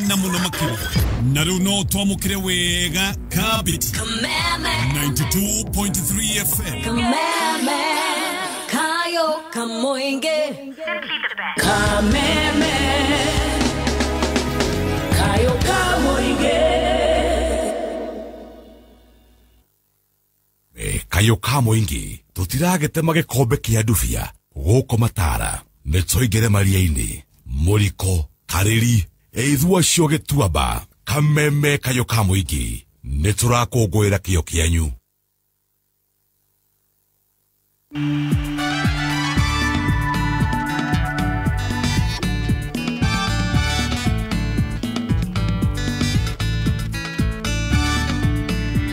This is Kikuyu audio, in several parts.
Na muno makiria na riu no twamukire wega kabiti 92.3 FM Kameme kayo kamoinge Kameme kayo kamoinge Kayo kamoingi tutiragetema gikombe kia ndubia guku matara nĩ tũingĩre maria-inĩ mũriko karĩri ĩithua cio gĩtuamba Kameme kayo ka mũingĩ nĩ tũrakũngũĩra kĩo kĩanyu.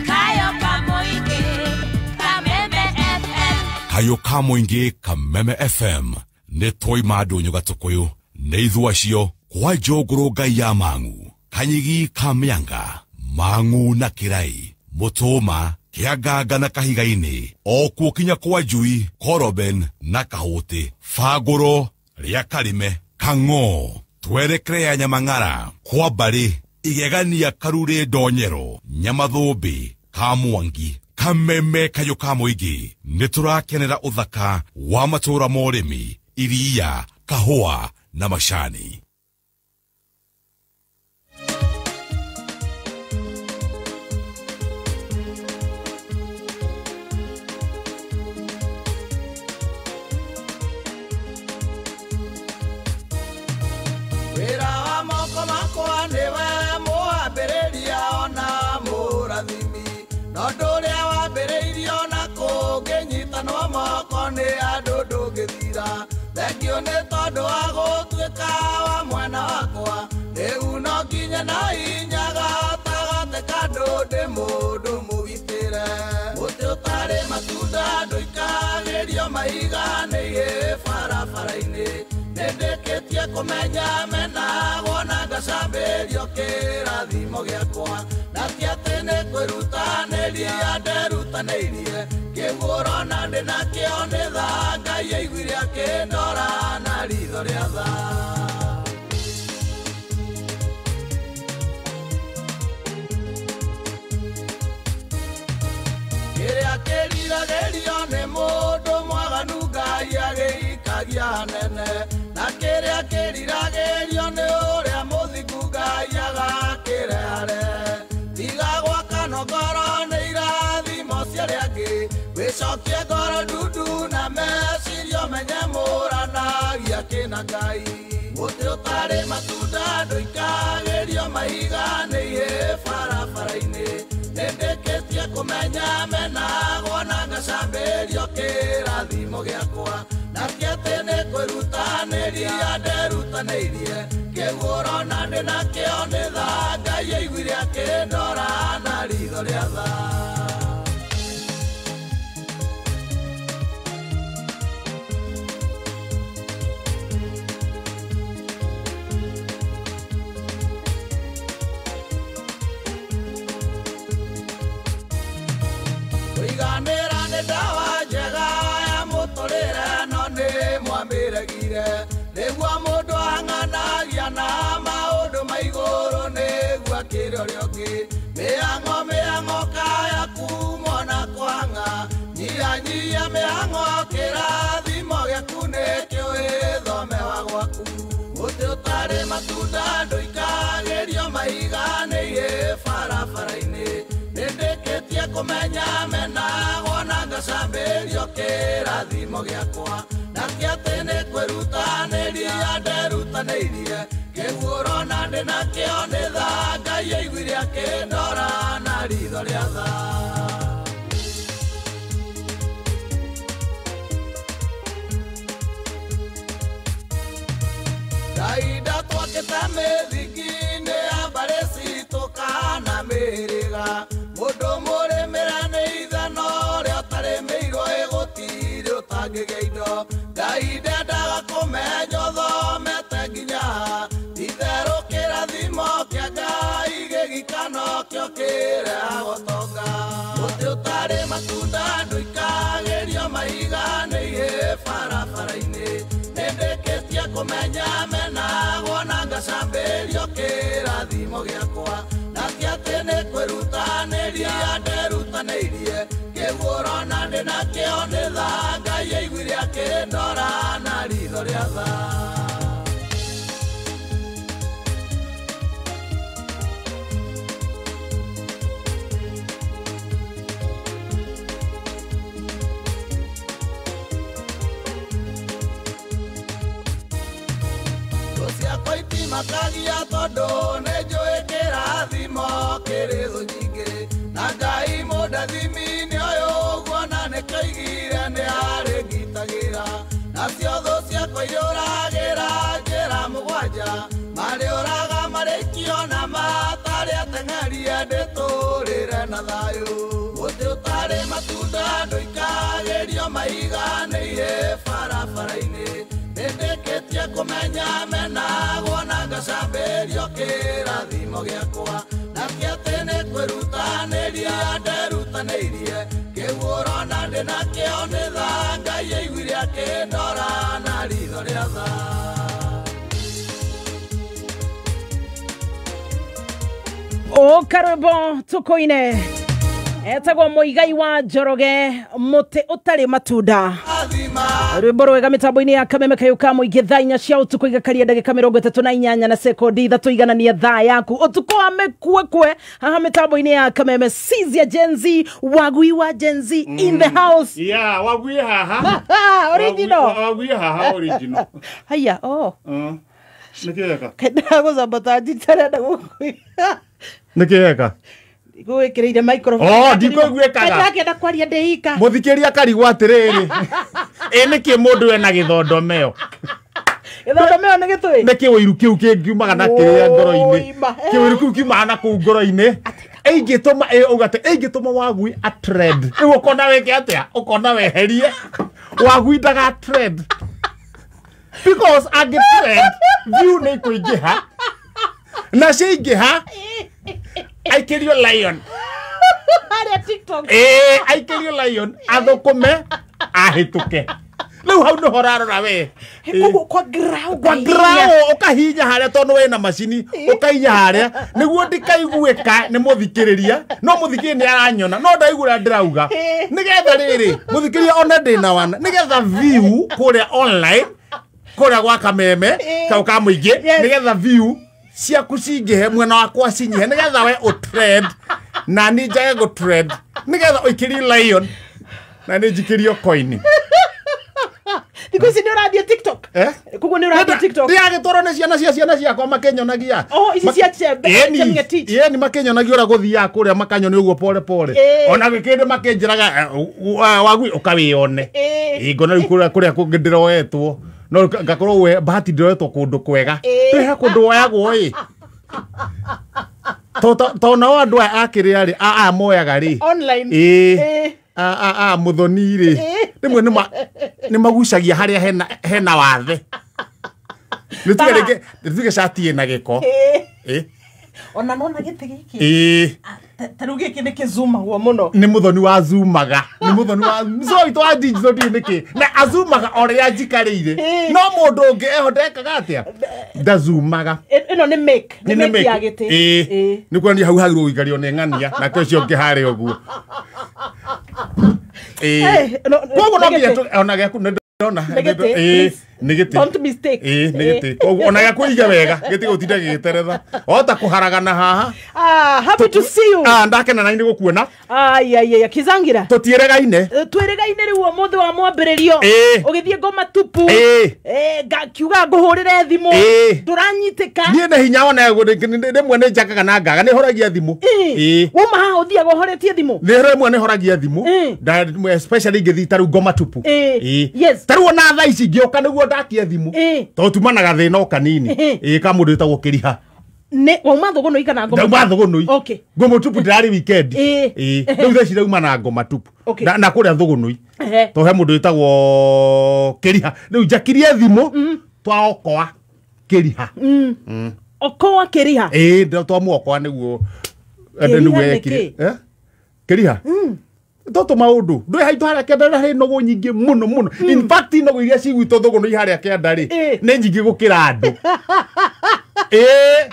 Kayo ka mũingĩ Kameme FM. Kayo ka mũingĩ Kameme FM nĩ twoima ndũnyũ gatũkũyũ nĩ ithua cio kwa njũngũrũ ngai ya mang'u kanyigi ka mĩanga mang'u na kĩrai mũtũma kĩanganga na kahiga-inĩ o kuo kinya kwa njui koroben na kahũtĩ bangũro rĩa karĩme kang'o twerekere ya nyamang'ara kwa mbarĩ igegania karurĩ ndonyero nyamathũmbĩ ka mwangi Kameme kayo ka mũingĩ nĩ tũrakenera ũthaka wa matũra ma ũrĩmi iria kahũa na macani. Wĩra wa moko makwa nĩwe mwambĩrĩria ona mũrathimi no ndũrĩa wambĩrĩirio na kũngĩnyitanwo moko nĩ andũ ndũngĩthira thengio nĩ tondũ wa gũtuĩka wa mwena wakwa rĩu no nginya na hinya gatagatĩ ka andũ ndĩ mũndũ mũgitĩre mũtĩ ũtarĩ matunda ndũikagĩrio mahiga nĩ barabara-inĩ nĩndĩkĩtie kũmenya menagwo na ngacambĩrio kĩrathimo gĩakwa na ti atĩ nĩ kwĩrutanĩria nderutanĩirie kĩu ũrona ndĩ nakĩo nĩ tha Ngai aiguire akĩndora na ritho rĩa tha. Kĩrĩa kĩriragĩrio nĩ mũndũ mwaganu Ngai agĩikagia hanene na kĩrĩa kĩriragĩrio nĩ ũrĩa mũthingu Ngai agakĩreharehe tiga gwakano ngoro nĩ irathimo cia arĩa angĩ wĩcokie ngoro ndundu na meciria ũmenye mũranagia kĩna Ngai mũtĩ ũtarĩ matunda ndũikagĩrio mahiga nĩ ihĩ barabara-inĩ nĩndĩkĩtie kũmenya menagwo na ngacambĩrio kĩrathimo gĩakwa na ti atĩ nĩ kwĩrutanĩria nderutanĩirie kĩu ũrona ndĩ nakĩo nĩ tha Ngai aiguire akĩndora na ritho rĩa tha. Kũiganĩra nĩ ndawa njega ya mũtũrĩre no nĩ mwamĩregire nĩguo mũndũ ang'anagia na maũndũ ma igũrũ nĩguo akĩre ũrĩa ũngĩ mĩhang'o mĩhang'o kaya kumwo na kũhang'a nyihanyihia mĩhang'o kĩrathimo gĩaku nĩkĩo ĩthome wa gwaku mũtĩ ũtarĩ matunda ndũikagĩrio mahiga nĩ ihĩ barabara-inĩ nĩndĩkĩtie kũmenya menagwo na ngacambĩrio kĩrathimo gĩakwa na ti atĩ nĩ kwĩrutanĩria nderutanĩirie kĩu ũrona ndĩ nakĩo nĩ tha Ngai aiguire akĩndora na ritho rĩa tha. Ndahinda twakĩte mĩthingi-inĩ ya mbarĩ citũ kana mĩhĩrĩga mũndũ mũrĩmĩre nĩ ithano ũrĩa ũtarĩmĩirwo ĩgũtirĩ ũtangĩgĩa indo Ngai ndendaga kũmenya ũthomete nginya ha itherũ kĩrathimo kĩa Ngai gĩgikano kĩo kĩrehaga ũtonga mũtĩ ũtarĩ matunda ndũikagĩrio mahiga nĩ ihĩ barabara-inĩ nĩndĩkĩtie kũmenya menagwo na ngacambĩrio kĩrathimo kĩrathimo gĩakwa na ti atĩ nĩ kwĩrutanĩria nderutanĩirie kĩguo na ndĩ nakĩo nĩ tha Ngai aiguire akĩndora na ritho rĩa tha. Makagia tondũ nĩ njũĩ kĩrathimo kĩrĩ thũ nyingĩ na Ngai mũndathimi nĩ ũyũ ũguo na nĩkĩoigire nĩ arĩngitagĩra nacio thũ ciakwa irĩũragĩra njĩra mũgwanja marĩũraga marĩikio na matarĩ ateng'erie ndĩtũrĩre na thayũ mũtĩ ũtarĩ matunda ndũikagĩrio maiganĩire barabara-inĩ nĩndĩkĩtie kũmenya menagwo na ngacambĩrio kĩrathimo gĩakwa na ti atĩ nĩ kwĩrutanĩria nderutanĩirie kĩguo na ndĩ nakĩo nĩ tha Ngai aiguire akĩndora na ritho rĩa tha. O karwĩmbo tũkũine etagwo Muigai wa Njoroge mũtĩ ũtarĩ matunda rwĩmbo rwega mĩtambo-inĩ ya Kameme kayũ ka mũingĩ thaa inya cia ũtukũ igakaria ndagĩka 38 na sekondi 3 iganania thaa yaku ũtukũ wa mĩkuekue haha mĩtambo-inĩ ya Kameme Sizia Gen Z wagui wa Gen Z in the house. Yeah, wagui haha original wagui haha original haya oh nĩkĩeka ndagũcambata njitarenda gũkũ nĩkĩeka gwĩkĩrĩire microphone. Oh, ndikũiguĩkaga. Ndakĩenda kwaria ndĩika. Mũthikĩria akarigwo atĩrĩrĩ ĩ nĩkĩ mũndũ ena gĩthondomeo Gĩthondomeo nĩ gĩtũĩ nĩ kĩũiru kĩu kĩngiumaga na kĩrĩa ngoro-inĩ kĩũiru kĩu kiumaga na kũu ngoro-inĩ ĩingĩtũma ũgate ĩingĩtũma wagui a trend rĩu ũkona wĩke atĩa ũkona weherie wagui ndaga trend because angĩ trend view nĩ ikũingĩha na ciaingĩha aikĩrio lion harĩa TikTok aikĩrio lion athũkũme ahĩtũke rĩu hau nĩho ũrarora we koguo kwa grau kwa grau ũkahinya harĩa tondũ wĩna macini ũkahinya harĩa nĩguo ndikaiguĩka nĩ mũthikĩrĩria no mũthikĩrĩria nĩ aranyona no ndaigua ũrĩa ndĩrauga nĩgetha rĩrĩ mũthikĩrĩria one ndĩna wana nĩgetha view kũrĩa online kũrĩa gwa Kameme kau ka mũingĩ nĩgetha view ciaku cingĩhe mwena wakwa cinyihe nĩgetha we ũtrend na niĩ njage gũtrend nĩgetha ũikĩrie lion na niĩ njikĩrio coin. Thikũ ici nĩ ũrathiĩ TikTok koguo nĩ ũrathiĩ TikTok ndĩragĩtwarwo nĩ ciana cia ciana ciakwa makĩnyonagia oh ici cia Chepngetich ĩni makĩnyonagia ũrĩa gũthiaga kũrĩa makanyonia ũguo pole pole ona gĩkĩndĩ makĩnjĩraga wagui ũkawĩone ngona rĩu kũrĩa kũngĩ ndĩroetwo no ngakorwo we bahati ndĩroetwo kũndũ kwega he kũndũ woyagwo ĩ to nao andũ aya akĩrĩa rĩ aya moyaga rĩ online ĩ a mũthoni rĩ rĩmwe nĩ magucagia harĩa hena wathe nĩ tuge cati ĩna gĩko ona nona gĩtĩ gĩkĩ ta rĩu gĩkĩ nĩ kĩzumagwo mũno nĩ mũthoni wa zumaga nĩ mũthoni wa so witũ wa digital ndiũĩ nĩkĩ na azumaga o rĩrĩa njikarĩire no mũndũ ũngĩ eho ndekaga atĩa ndazumaga ĩno nĩ make nĩ make ya gĩtĩ nĩ kuonania hau hagĩrĩirwo gũikario nĩ ng'ania nake ũcio ũngĩ harĩa ũguo koguo no nginya ona gĩaku nĩ ndona nĩ gĩtĩ don't mistake nĩ gĩtĩ koguo ona gĩaku wega gĩtĩ gũtinda gĩgĩteretha ota kũharagana haha happy to see you ndakena na nĩ gũkuona ai kizangira tũtiĩregaine twĩrĩgaine rĩu ũmũthĩ wa mwambĩrĩrio ũgĩthiĩ ngoma tupu ngakiuga ngũhũrĩre thimũ ndũranyitĩka niĩ nĩ hinya ona rĩmwe nĩ njakaga na ngaga nĩ horagia thimũ wauma haha ũthiaga ũhoretie thimũ rĩmwe nĩ horagia thimũ especially ngĩthiĩ ta rĩu ngoma tupu yes ta rĩu ona thaa ici ngĩũka nĩguo ndakia thimũ tondũ tumanaga thĩna o kanini ka mũndũ wĩtagwo Kĩriha nĩ wauma Thũgũnũi kana ngoma ndauma Thũgũnũi okay ngoma tupu ndĩrarĩ weekend rĩu thaa ici ndauma na ngoma tupu na kũrĩa Thũgũnũi tondũ he mũndũ wĩtagwo Kĩriha rĩu njakirie thimũ twaokoa Kĩriha okoa Kĩriha twamuokoa nĩguo nĩguo ekire Kĩriha toto maundu ndwi haitũ harĩa kĩanda harĩ nũgũ nyingĩ mũno mũno in fact nũgũ iria cigwitũ Thũgũnũi harĩa kĩanda rĩ nĩ nyingĩ gũkĩra andũ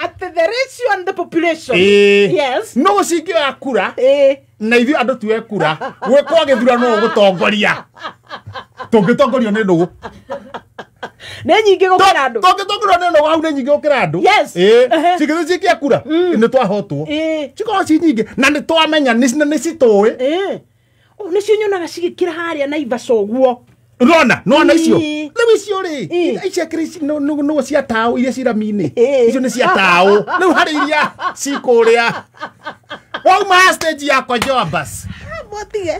at the ratio the population. Yes. No cingĩoya kura na ithuĩ andũ tuoe kura gwĩkwo gĩthurano gũtongoria tũngĩtongorio nĩ nũgũ nĩ nyingĩ gũkĩra andũ tũngĩtongorio nĩ nũgũ hau nĩ nyingĩ gũkĩra andũ. Yes. Cingĩthiĩ cikia kura nĩ twahotwo cikorwo ci nyingĩ na nĩ twamenya nĩ citũĩ. Nĩcio nyonaga cigĩkĩra harĩa Naivasha ũguo. Nona nona icio rĩu icio rĩ icio akĩrĩ nũgũ cia taũ iria cirami-inĩ icio nĩ cia taũ rĩu harĩ iria cikũrĩa wauma stage ya Konjoa bus motige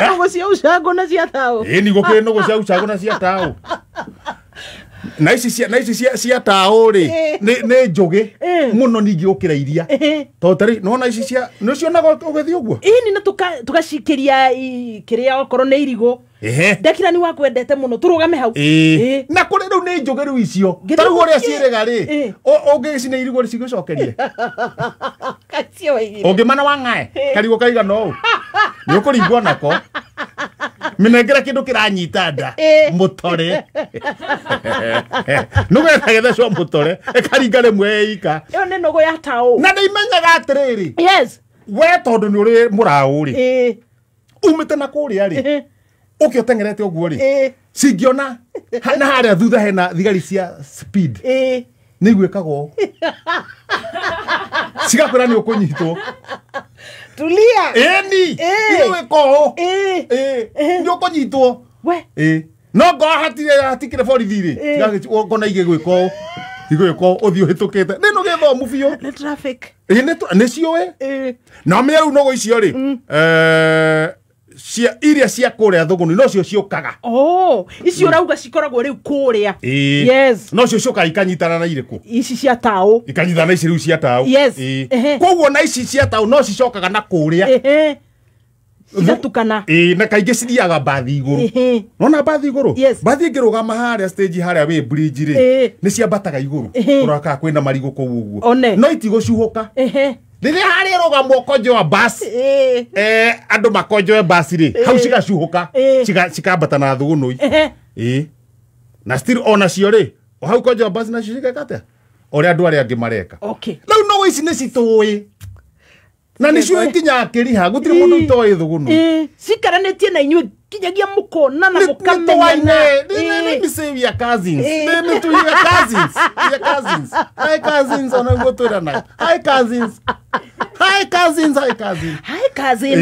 nũgũ cia ucango na cia taũ. Ĩni gũkĩrĩ nũgũ cia ucango na cia taũ na ici cia taũ rĩ nĩ njũgĩ mũno ningĩ gũkĩra iria tondũ tarĩ nona ici cia nĩcionaga ũgĩthiĩ ũguo. Ĩni na tũgacikĩria kĩrĩa okorwo nĩ irigũ. Ndakira ni wakwendete muno turugame hau. Na kuri riu ni njuge riu icio ta riu uria ciiriga ri ungicina irigũ cigũcokerie ungimana wang'ae karigũ kaigana ũũ nĩ ũkũringwo nako minengera kindu kiranyita nda mutore nugetha gethecwo mutore ikaringa rimwe ika iyo ni nũgũ ya taũ na nĩimenyaga atiriri. Yes. We tondu ni uri muraũ ri umite na kuria ri uke utengerete uguo ri cingiona na haria thutha hena thigari cia speed nĩ igwĩkaga ũũ cigakwĩra nĩ ũkũnyitwo tulia ĩni igwĩka ũũ nĩ ũkũnyitwo no ngorwo hatikĩrĩ borithi rĩ ngona igĩgwĩka ũũ igwĩka ũũ ũthiĩ ũhĩtũkĩte nĩ nũ gĩthomu biũ nĩ traffic nĩ ciũĩ na ũmenye rĩu nũgũ icio rĩ cia iria cia kuria thuguni no cio ciukaga. Icio urauga cikoragwo riu kuria. Yes. No cio ciukaga ikanyitana na iriku ici cia taũ ikanyitana na ici riu cia taũ. Yes. Koguo na ici cia taũ no cicokaga na kuria cigatukana. Na kaingĩ cithiaga mbathi igũrũ. Nona mbathi igũrũ mbathi ĩngĩrũgama harĩa stage harĩa wĩ bridge rĩ nĩ ciambataga igũrũ kũrora kana kwĩna marigũ kũu ũguo no itigũcuhũka rĩrĩa harĩa rũgamo Konjoa bus andũ makonjoe bus rĩ hau cigacuhũka cikambata na thũgũnũi na still ona cio rĩ o hau Konjoa bus nacio cigeka atĩa ũrĩa andũ arĩa angĩ mareka. Rĩu nũgũ ici nĩ citũĩ na nĩ ciũĩ nginya akĩriha gũtirĩ mũndũ ũtoĩ thũgũnũi cikaranĩtie na inyuĩ kinyagia mũkonana mũkamenyana. Let me say we are cousins. Let me we are cousins. We are cousins. Hi cousins ona ngo twirana. Hi cousins. Hi cousins, hi cousins. Hi cousin.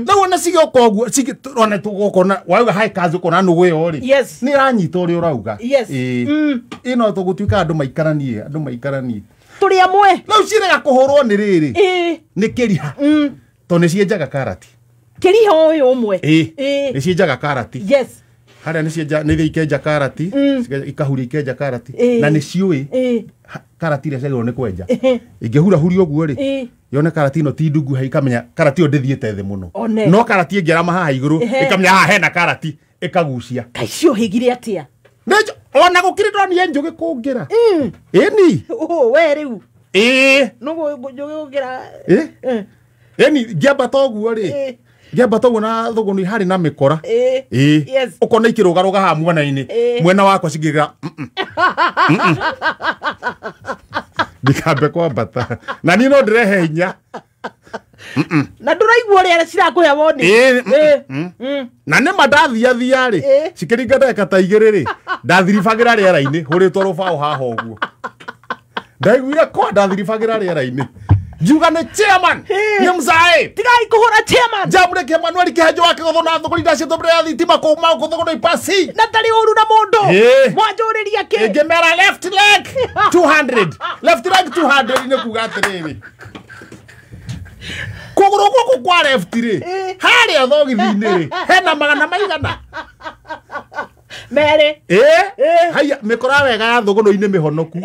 Na wona cigĩũka ũguo ona tũgũkona wauga hi cousin ũkona nũgũ ĩyo rĩ. Yes. Nĩ ĩranyita ũrĩa ũrauga. Yes. Ĩno tũgũtuĩka andũ maikaranie, andũ maikaranie. Tũrĩ amwe. Rĩu cirega kũhũrwo nĩ rĩrĩ. Nĩ kĩriha. Tondũ nĩ cienjaga karati. Kĩriha ũyũ ũmwe. Nĩ cienjaga karati. Yes. Harĩa nĩ cienja nĩ ikenja karati, ikahuria ikenja karati na nĩ ciũĩ karati iria ciagĩrĩirwo nĩ kwenja. Ingĩhurahuria ũguo rĩ yone karati ĩno ti ndungu ikamenya karati ĩyo ndĩthiĩte thĩ mũno. No karati ĩngĩarama haha igũrũ ĩkamenya haha hena karati ĩkagucia. Kaĩ ciũhĩgire atĩa? Ona gũkĩrĩ ndonire njũgĩ kũngĩra. Ĩni. We rĩu. Nũgũ njũgĩ gũkĩra. Ĩni ngĩambata ũguo rĩ ngĩambata ũguo na thũgũnĩ harĩ na mĩkora. Ũkona ikĩrũgarũga haha mwena-inĩ mwena wakwa cingĩra ndikambe kwambata na niĩ no ndĩrehe hinya na ndũraigua ũrĩa cirakũhe woni. Na nĩ ma ndathiathia rĩ cikĩringa ndagĩka ta igĩrĩ rĩ ndathiribagĩra rĩera-inĩ hũrĩtwo rũbaũ haha ũguo ndaiguire kwa ndathiribagĩra rĩera-inĩ ngiuga nĩ chairman nĩ mzae tigai kũhũra chairman Jamhuri kĩa Emmanuel Kĩhenjo wa Kĩgotho na thũgũri ndacĩtwo mbere ya thitima kũma gũthũgũna ipasi na ndarĩ ũru na mũndũ mwanjũrĩria kĩ ingĩmera left leg 200 left leg 200 nĩ kuga atĩrĩrĩ kũgũrũ gũkũ kwa left rĩ harĩa thogithi-inĩ rĩ hena magana maigana merĩ. Haya mĩkora wega ya thũgũnũ-inĩ mĩhonoku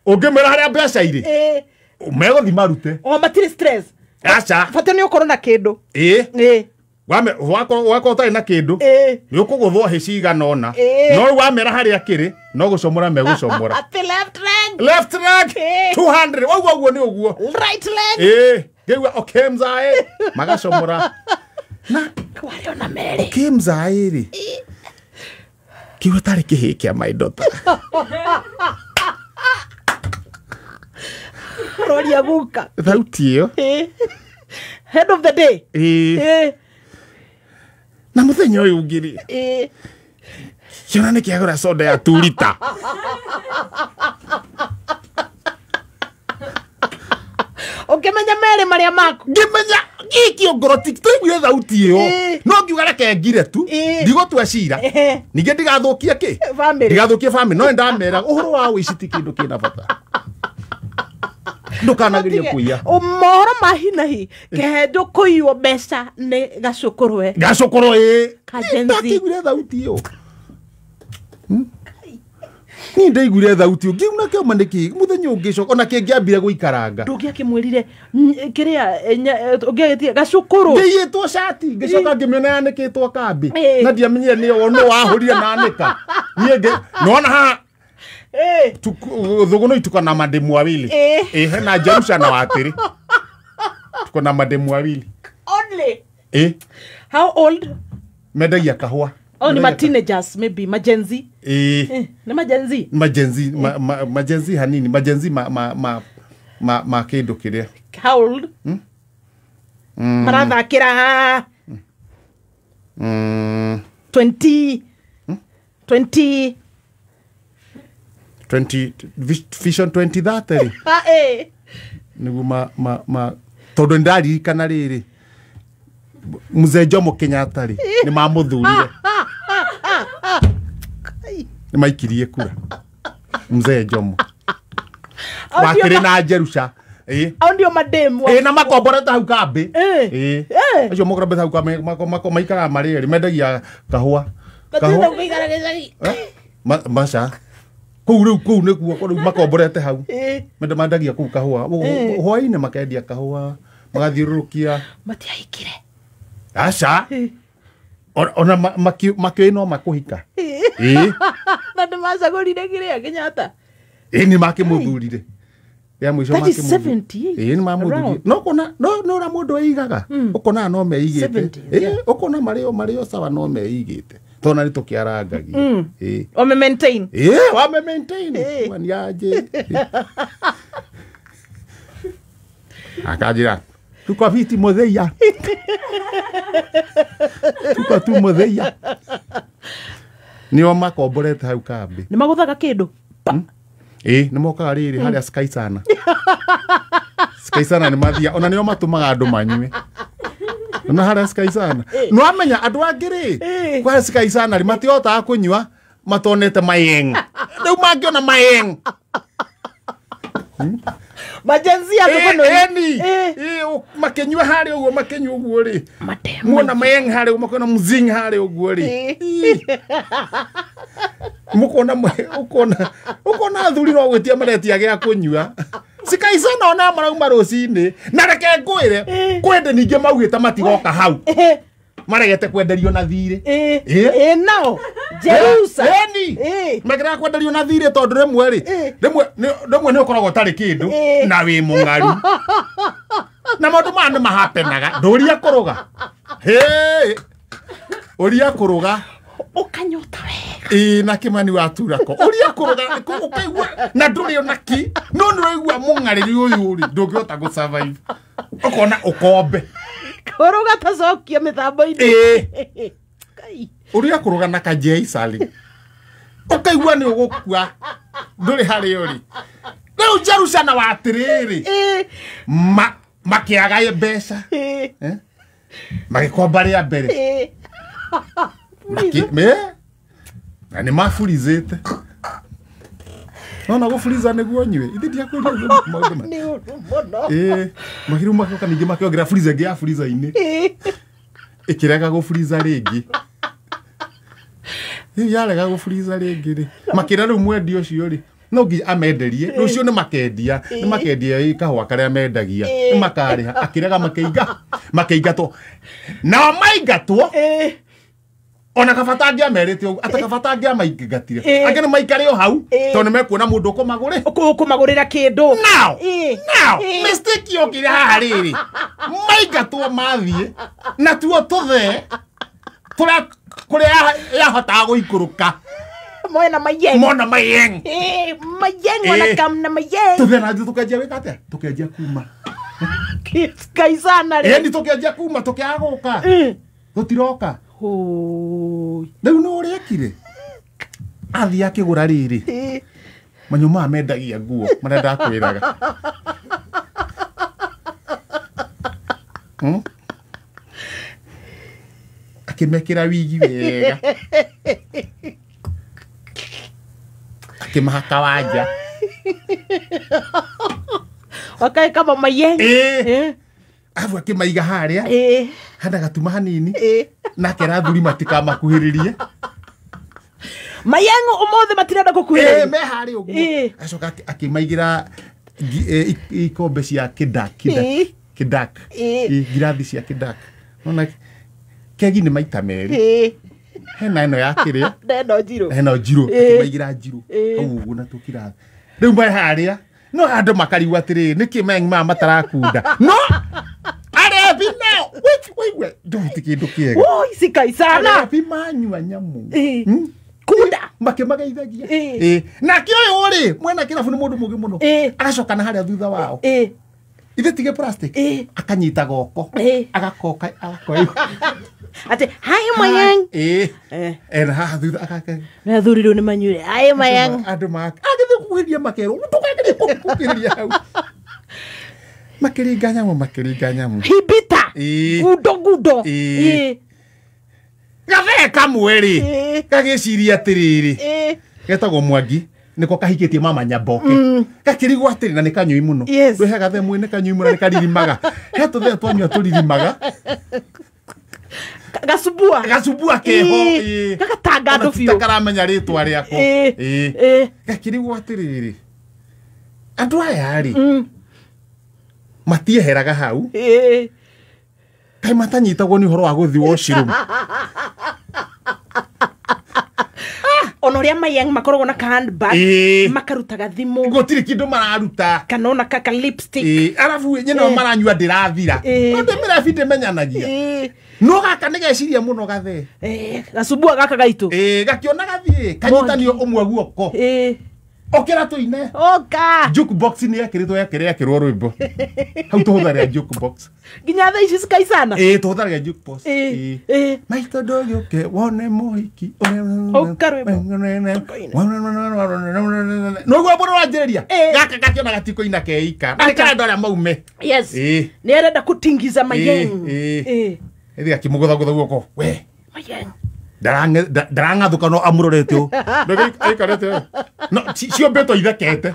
ũngĩmĩra harĩa mbeca irĩ megũthi marute o matirĩ stress. Aca bata nĩ ũkorwo na kĩndũ. Wakorwo ũtarĩ na kĩndũ nĩ ũkũgũthwo hĩ cigana ũna no rĩu wamera harĩa kĩrĩ no gũcomora megũcomora. Atĩ left leg left leg 200 waigua ũguo nĩ ũguo right leg ngĩigua okay mzae magacomora na kwarĩ ona merĩ okay mzae rĩ kiugo tarĩ kĩhĩĩ kĩa my daughter. Roria guka. Thauti ĩyo. Head of the day. Na muthenya ũyũ ũngĩ rĩ. Kĩona nĩ kĩagũra soda ya 2 lita. Ũkĩmenya merĩ marĩa maku. Ngĩmenya gĩkĩ ngoro ti tũiguire thauti ĩyo. No ngiuga reke ngire tu. Ndigũtua cira. Ningĩ ndigathũkie kĩ? Family. Ndigathũkie family. No nĩndamera ũhoro wa ũici ti kĩndũ kĩna bata. Ndũkanagerie kũiya. Mohoro ma hi na hi kĩhendo kũiywo mbeca nĩ gacũkũrwe. Gacũkũrwe ĩ. Ndakĩiguire thauti ĩyo. Ni ndaiguire thauti ĩyo ngiuna kĩoma nĩkĩ mũthenya ũngĩcoka ona kĩngĩambire gũikaranga. Ndũngĩakĩmwĩrire kĩrĩa ũngĩagĩtie gacũkũrũ. Ngĩiyĩtwo cati ngĩcoka ngĩmĩona yanĩkĩtwo kambĩ na ndiamenyire nĩyo no wahũrire na anĩka. Niĩ nĩwona haha thũgũnũ tuko na mademu wawili. Hena Jerusha na Watiri. Tuko na mademu wawili. Only. How old? Mendagia kahũa. Oh, ni ma teenagers maybe, ma Gen Z. Ni ma Gen Z. Ma Gen Z, ma Gen Z hanini, ma Gen Z ma kĩndũ kĩrĩa. How old? Marathakĩra 20 20 20 Vision 2030. Nĩguo ma tondũ nĩndaririkana rĩrĩ Mzee Jomo Kenyatta rĩ nĩ mamũthurire. Nĩ maikirie kura Mzee Jomo Watĩrĩ na Jerusha. Au ndio mademu. Na makomborete hau kambĩ. Acio makomborete hau kambĩ maikaraga marĩ erĩ mendagia kahũa. Kahũa. Maca kũu rĩu kũu nĩkuo rĩu makomborete hau. Mendagia kũu kahũa. Hwaĩ-inĩ makendia kahũa magathiũrũrũkia. Matiahikire. Aca. Ona makĩoĩ no makũhika. Na nĩ macagũrire kĩrĩa Kenyatta. Nĩ makĩmũthurire. Ya mũico makĩmũthurire. Nĩ mamũthurire. No kona no ũrĩa mũndũ eigaga. Ũkonaga no meigĩte. Ũkona marĩ o sawa no meigĩte. Tondũ nĩ tũkĩarangagia. Wame maintain. Wame maintain. Waniaje. Akanjĩra tuko fiti mutheia. Tuko tu mutheia. Nĩo makomborete hau kambĩ. Nĩ magũthaga kĩndũ. Nĩ mokaga rĩrĩ harĩa Sky Sana. Sky Sana nĩ mathia ona nĩo matũmaga andũ manyue. Na harĩa Sky Sana. Nĩ wamenya andũ angĩ rĩ kwa Sky Sana rĩ matihotaga kũnyua matonete mayeng. Rĩu mangĩona mayeng. Majenzi ya thũgũnũ. Makĩnyua harĩa ũguo makĩnyua ũguo rĩ. Muona mayeng harĩa ũguo makĩona mzing harĩa ũguo rĩ. Mũkona ũkona athuri no gwĩtia maretia gĩa kũnyua. Sky Sana ona marauma rũcinĩ na reke ngwĩre kwende ningĩ maugĩte matigoka hau. Maregete kwenderio na thirĩ. Nao Jerusa. Makĩrega kwenderio na thirĩ tondũ rĩmwe rĩ rĩmwe nĩ ũkoragwo ũtarĩ kĩndũ na wĩ mũng'aru. Na maũndũ maya nĩ mahapenaga. Ndũria kũrũga. Ũria kũrũga. Ũkanyota wega. Na Kĩmani wa Turako. Ũria kũrũga ũkaigua na ndũrĩ ona ki no nĩ ũraigua mũng'arĩri ũyũ rĩ ndũngĩhota gũ survive. Ũkona ũkombe. Kũrũga tacokia mĩtambo-inĩ. Ũria kũrũga na kajei sali. Ũkaigua nĩ ũgũkua ndũrĩ harĩa ũrĩ. Rĩu Jerusha na Watĩrĩrĩ makĩaga mbeca. Magĩkomba rĩa mbere. Na nĩ maburizĩte. No gũburiza nĩguo nyue. Ithe ndiakwĩria maũndũ maya. Nĩ ũru mũno. Makĩrĩu magĩũka ningĩ makĩongerera buriza ĩngĩ ya buriza-inĩ. Ĩkĩrega gũburiza rĩngĩ. Rĩu yarega gũburiza rĩngĩ rĩ. Makĩra rĩu mwendia ũcio rĩ no nginya amenderie. Rũciũ nĩ makendia. Nĩ makendia kahũa karĩa mendagia. Nĩ makarĩha. Akĩrega makĩingatwo. Nao maingatwo. Ona kabata angĩamerĩte ũguo ata kabata angĩamaingatire angĩ nĩ maikare o hau tondũ nĩ mekuona mũndũ ũkũmagũrĩ ũkũmagũrĩra kĩndũ. Now mistake yokire haha rĩrĩ maingatwo mathiĩ na tuo tũthee tũrĩa kũrĩa yahotaga gũikũrũka Mona mayeng. Mona mayeng. Mayeng wanakam na mayeng. Tuthena tukenjia wika atia? Tukenjia kuma. Kaisana ri. Ni tukenjia kuma tukiaguka. Tutiroka. Hoi. Riu no urekire. Athi akigura riri. Manyuma mendagia nguo maria ndakwiraga. Akimekira wigi wega. Akimahaka wanja. Wakae kama mayeng. Abu akimaiga haria. Hana gatuma hanini. Na akera athuri matikamakuhiririe. Mayeng umothe matirenda gukuhiriria. Me haria uguo. Acoka akimaigira ikombe cia kidak kidak. Ngirathi cia kidak. Nona kegi ni maita meri. Hena eno ya kiria. Hena njiro. Hena njiro. Akimaigira njiro. Hau uguo na tukirathi. Riu mai haria. No andu makarigwo atiri niki meng ma matarakunda. No arebi nao. Wait wait. Nduti kindu kiega. Woi sikaisana. Arebi manyua nyamu. Kunda makimageithagia. Nake uyu ri mwena kirabu ni mundu mugi muno. Agacoka na haria thutha wao. Ithe tige plastic. Akanyita goko. Agakoka agakoa. Ati hi mayang. Na haha thutha akake. Na athuri riu ni manyure. Hi mayang. Andu mak. Agithe kuhiria makero. Ndukagerie kuhiria hau. Makiringa nyamu makiringa nyamu. Hibita. Gudo gudo. Gathee kamwe ri. Gagiciria atiriri. Getagwo Mwangi. Niko kahikitie mama Nyamboke. Gakirigwo atiri na ni kanyui muno. Ndwe gathe mwe ni kanyui muno ni karirimaga. He tuthe twanyua turirimaga. Gacubua. Gacubua keho. Gagatanga andu biu. Karamenya ritwa riako. Gakirigwo atiriri. Andu aya ri. Matieheraga hau. Kai matanyitagwo ni uhoro wa guthi washroom. Ona uria mayang makoragwo na handbag makarutaga thimu gutiri kindu mararuta kana ona kaka lipstick arabu nyina maranyua ndirathira no ndimirabi ndimenyanagia no gaka nigeciria muno gathe gacubua gaka gaitu gakiona gathie kanyitanio umwe guoko okira tuine oka jukebox ni yakiritwo yakirwo rwimbo hau tuhutharia jukebox nginya thaa ici cikaicana tuhutharia jukebox maito ndugiuke wone muhiki oka rwimbo noguo mũndũ wanjĩrĩria gaka gakiona gatikuina keika na nĩkarenda ũrĩa maume yes nĩ arenda kutingiza mayeng ĩthi gakĩmũgũthagũtha guoko we mayeng ndarangathuka no amurorete u aikarete no ciombĩtwo ithekete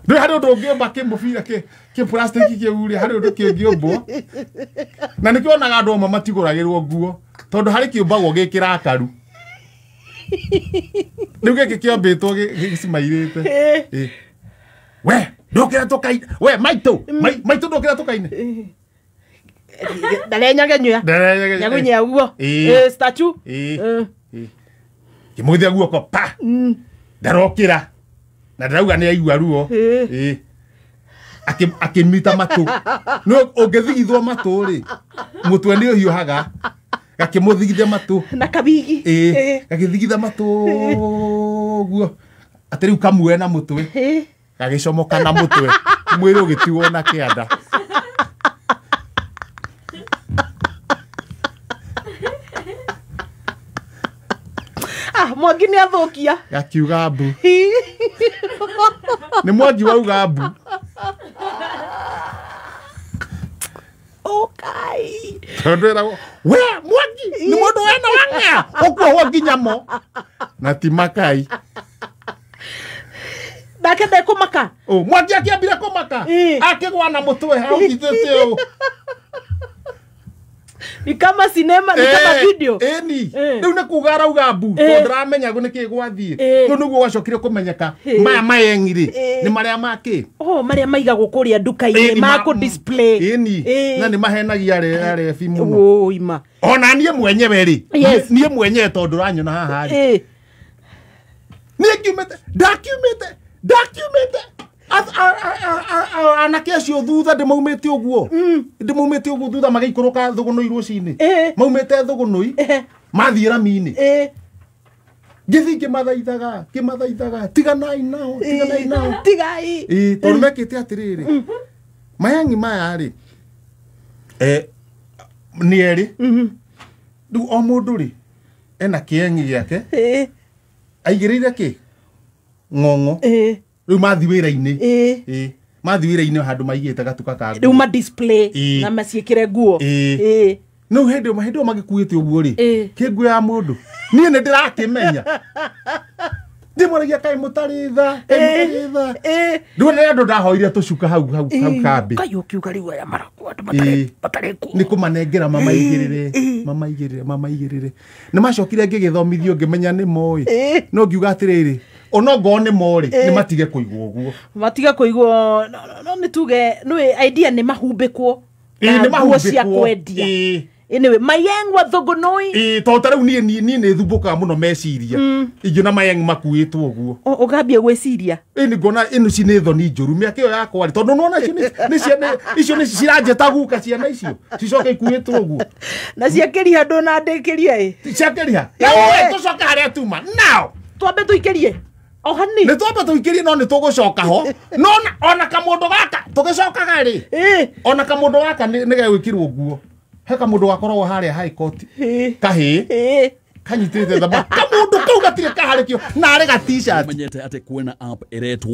ndå harä å ndå å ngä omba kä må bira kä plastic kä u rä harä å ndå kä ngä ombwo na nä kä onaga andå amwe matigå ragä rwo nguo tondå harä kä ũmbagwo gä kä rakaru rä u gä kä kä ombä two gä cimairä te we ndå kä ra tå kaine we maitå maitå ndå kä ra tå kaine ndarenyagenyua nyagunyia guo statue kimuthia guoko pa ndarokira na ndarauga ni aigua ruo akimita matu no ungithigithwo matu ri mutwe ni uhiuhaga gakimuthigithia matu na kabigi gagithigitha matu guo ati riu kamue na mutwe gagicomoka na mutwe mwiri ugitigwo na kianda. Mwangi nä athåkia gakiuga mbu nä Mwangi wauga mbu tondå äragwo we Mwangi nä må ndå wena wang'ea å kuohwo nginya mo na ti makai nake ndekå maka Mwangi akä kå maka akä gwa na må twe augithä te å ni kama sinema ni kama video eni riu ni kuga arauga mbu tondu ndiramenya nä kä gwathiä riu niguo gwacokire kumenyeka maya mayengi ri ni maria maki maria maigagwo kuria nduka-inĩ ma kũ display eni na ni mahenagia arebi muno ima ona nie mwenyewe ri nie mwenyewe tondu ranyona haha ri nie ngiumite ndakiumite anake acio thutha ndimaumite uguo ndimaumite uguo thutha magiikũrũka thũgũnũi rũcinĩ maumĩte thũgũnũi Mathiĩ rami-inĩ. Ngĩthiĩ ngĩmathaithaga tiganai nao tiganai nao. Tigai. Tondũ mekĩte atĩrĩrĩ. Mayangi maya rĩ. Nĩ erĩ. Rĩu o mũndũ rĩ ena kĩeng'i gĩake. Aigĩrĩire kĩ? Ng'ong'o. Rĩu mathiĩ wĩra-inĩ. Mathiĩ wĩra-inĩ handũ maigĩte gatuka ka nguo. Rĩu ma display na maciĩkĩre nguo. No hĩndĩ ĩyo magĩkuĩte ũguo rĩ. Kĩ nguo ya mũndũ. Niĩ nĩ ndĩrakĩmenya. Ndĩmũragia kaĩ mũtarĩ tha, kaĩ mũtarĩ tha. Rĩu nĩ andũ ndahoire tũcuka hau kambĩ. Kaĩ ũkiuga rĩu aya marakua andũ matarĩ nguo. Nĩ kũmanengera mamaigĩrĩre. Nĩ macokire ngĩgĩthomithio ngĩmenya nĩ moĩ. No ngiuga atĩrĩrĩ, onongorwo nĩ morĩ, nĩ matige kũigwo ũguo. Matige kũigwo, no nĩ tuge nĩ idea nĩ mahumbĩkwo. Nĩ mahumbĩkwo cia kwendia. Anyway, Mayeng wa Thugunui. Tondũ ta rĩu niĩ nĩ thumbũkaga mũno meciria. Ingĩona Mayeng makuĩtwo ũguo. Ũkambia gwĩciria. Nĩ ngona ĩno ci nĩ thoni njũru mĩaka ĩyo yakwa rĩ, tondũ nĩwona icio nĩ ciranjĩta guka ciana icio cicoke ikuĩtwo ũguo. Na ciakĩria ndũnandĩkĩria ĩ. Ciakĩria. Na tũcoke harĩa tuma. Now. Twambe tũikĩrie. O hanini. Nĩ twambe tũikĩrie no nĩ tũgũcoka ho. No ona kamũndũ gaka tũgĩcokaga rĩ. Ona kamũndũ gaka nĩ gegwĩkĩrwo nguo. He kamũndũ gakoragwo harĩa high court. Kahĩ. Kanyitĩte thamaki. Kamũndũ kau gatirĩ kaharĩkio na arĩ ga t-shirt. Menyete atĩ kwĩna app ĩretwo